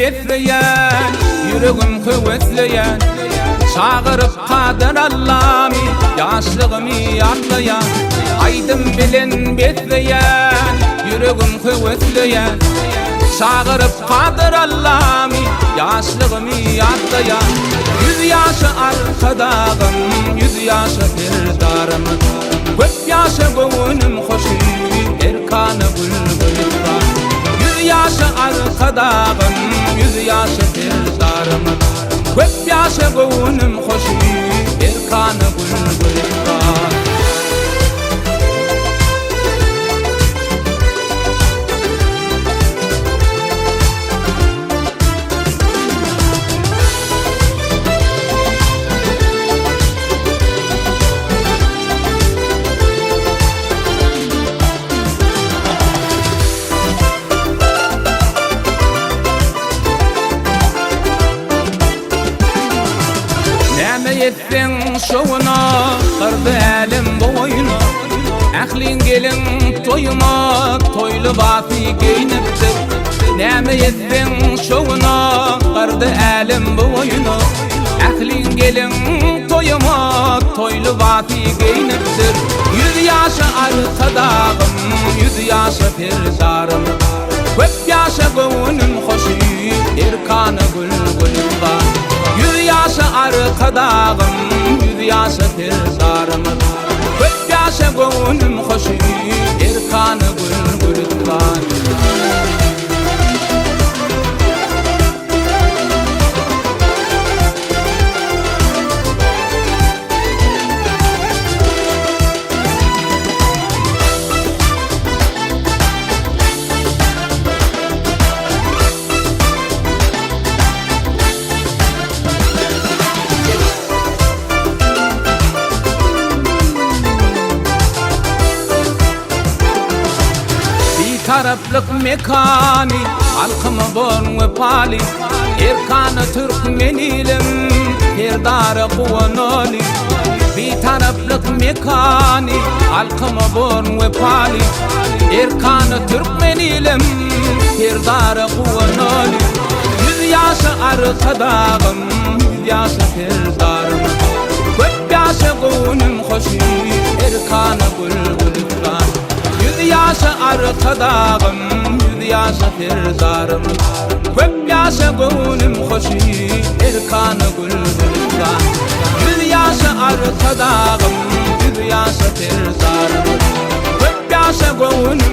besleýän, ýüregim höwesleýän. Çagyryp Kadyr Allamy, ýaşlygymy ýatlaýan. Aýdym bilen besleýän, ýüregim höwesleýän. Çagyryp Kadyr Allamy, ýaşlygymy ýatlaýan. Yüz ýaşa Arkadagym, yüz ýaşa Serdarymyz. Köp ýaşa göwnüm hoşy, erkana gül gülüstan. Yüz ýaşa Arkadagym, yüz ýaşa Serdarymyz. Köp ýaşa göwnüm hoşy, erkana gül gülüstan. Näme etseň şowuna, gyrdy älem boýuna. Ähliň gelin toýuma, toý lybasy geýnipdir. Näme etseň şowuna, gyrdy älem boýuna. Ähliň gelin toýuma, toý lybasy geýnipdir. Yüz ýaşa Arkadagym, yüz ýaşa Serdarym. Köp ýaşa göwnüm hoşy, erkana gül gülüstan. Yüz ýaşa Arkadagym, yüz ýaşa Serdarym. Köp ýaşa göwnüm hoşy, erkana gül gülüstan. Bitaraplyk mekany, halkyma born wepaly, Erkana türkmen ilim, Serdara guwanaly. Bitaraplyk mekany, halkyma born wepaly, Erkana türkmen ilim, Serdara guwanaly. Yüz ýaşa Arkadagym, yüz ýaşa Serdarym. Köp ýaşa göwnüm hoşy, erkana gül gülüstan. Yüz ýaşa Arkadagym, yüz ýaşa Serdarym. Köp ýaşa göwnüm hoşy, erkana gül gülüstan. Yüz ýaşa Arkadagym, yüz ýaşa Serdarym. Köp ýaşa göwnüm.